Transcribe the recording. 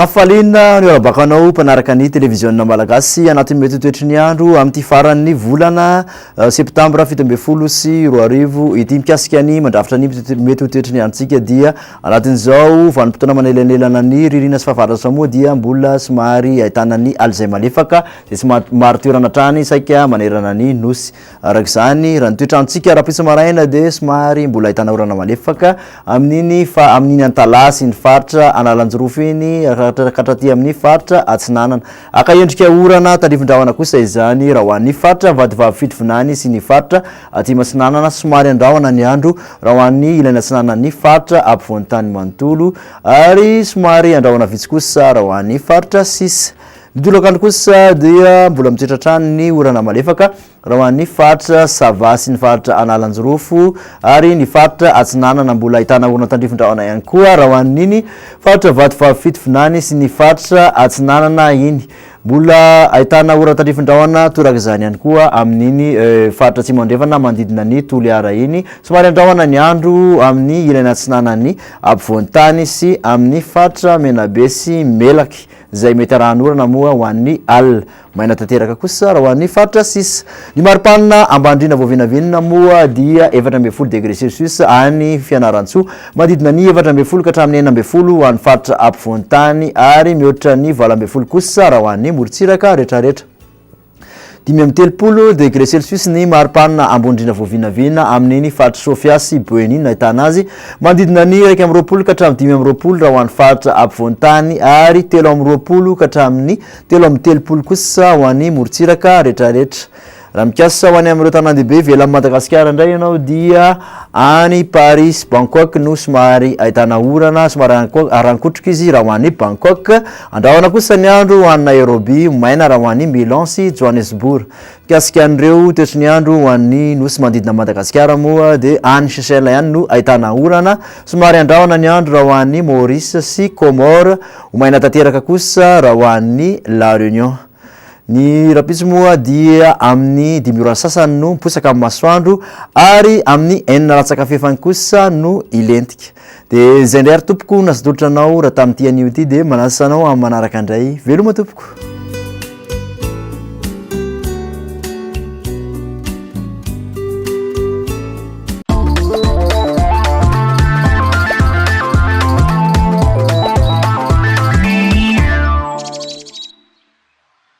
Ankafaliana ny miarabaka anao mpanaraka ny televiziona malagasy anatin'ny mety ho toetry ny andro amin'ity faran'ny volana septambra 2017 ity. Mikasika ny mandrafitra ny mety ho toetry ny androntsika dia anatin'izao vanim-potoana manelanelana ny ririna sy fahavaratra moa dia mbola somary ahitana ny alizay malefaka izay tsy marin-toerana hatrany saika manerana ny nosy. Araka izany, raha ny toetr'androntsika rahampitso maraina dia somary mbola ahitana orana malefaka amin'iny fa amin'iny Antalaha sy ny faritra Analanjirofo iny ka hatraty amin'ny faritra Atsinanana. Haka endrika orana tandrifin-drahona kosa izany raha ho an'ny faritra Vatovavy Fitovinany sy ny faritra Atsimo Atsinanana. Somary andrahona ny andro raha ho an'ny ilany atsinanan'ny faritra ampovoan-tany manontolo ary somary andrahona vitsy kosa raha ho an'ny faritra sisa. Ny tolakandro kosa dia mbola mitoetra hatrany ny orana malefaka raha ho an'ny faritra Sava sy ny faritra Analanjirofo ary ny faritra Atsinanana. Mbola ahitana orana tandrifin-drahona ihany koa raha ho an'iny faritra Vatovavy Fitovinany sy ny faritra Atsinanana iny. Mbola ahitana orana tandrifin-drahona torak'izany ihany koa amin'iny faritra Atsimo Andrefana manodidina ny Toliara iny. Somary andrahona ny andro amin'ny ilany atsinanan'ny ampovoan-tany sy amin'ny faritra Menabe sy Melaky. izay mety arahan'orana moa ho an'ny alina. Maina tanteraka kosa raha ho an'ny faritra sisa. Ny maripana ambany indrindra voavinavinina moa dia 14 degré celsius any Fianarantsoa, manodidina ny 14 ka hatramin'ny 16 ho an'ny faritra ampovoan-tany ary mihoatra ny 18 kosa raha ho an'ny morontsiraka rehetrarehetra. 35 degré celsius ny maripana ambony indrindra voavinavina amin'iny faritr'i Sofia sy Boeny iny nahitana azy, manodidina ny 21 ka hatramin'ny 25 raha ho an'ny faritra ampovoan-tany ary 23 ka hatramin'ny 33 kosa ho an'ny morontsiraka rehetrarehetra. Raha mikasa ho any amin'ireo tanàn-dehibe ivelan'i Madagasikara indray ianao dia any Paris sy Bangkok no somary ahitana orana, somary arankotroka izy raha ho any Bangkok. Andrahona kosa ny andro ho any Nairobi, maina raha ho any Milan sy Johannesburg. Mikasika an'ireo toetry ny andro ho an'ny nosy manodidina an'i Madagasikara moa dia any Seychelles ihany no ahitana orana, somary andrahona ny andro raha ho any Maurice sy Comores, ho maina tanteraka kosa raha ho any La Réunion. Ny rahampitso moa dia amin'ny dimy ora sasany no miposaka amin'ny masoandro ary amin'ny enina latsaka fahefany kosa no hilentika. Dia izay indray ary tompoko no azo atolotra anao raha tamin'ity anio ity dia manasa anao amin'ny manaraka indray. Veloma tompoko.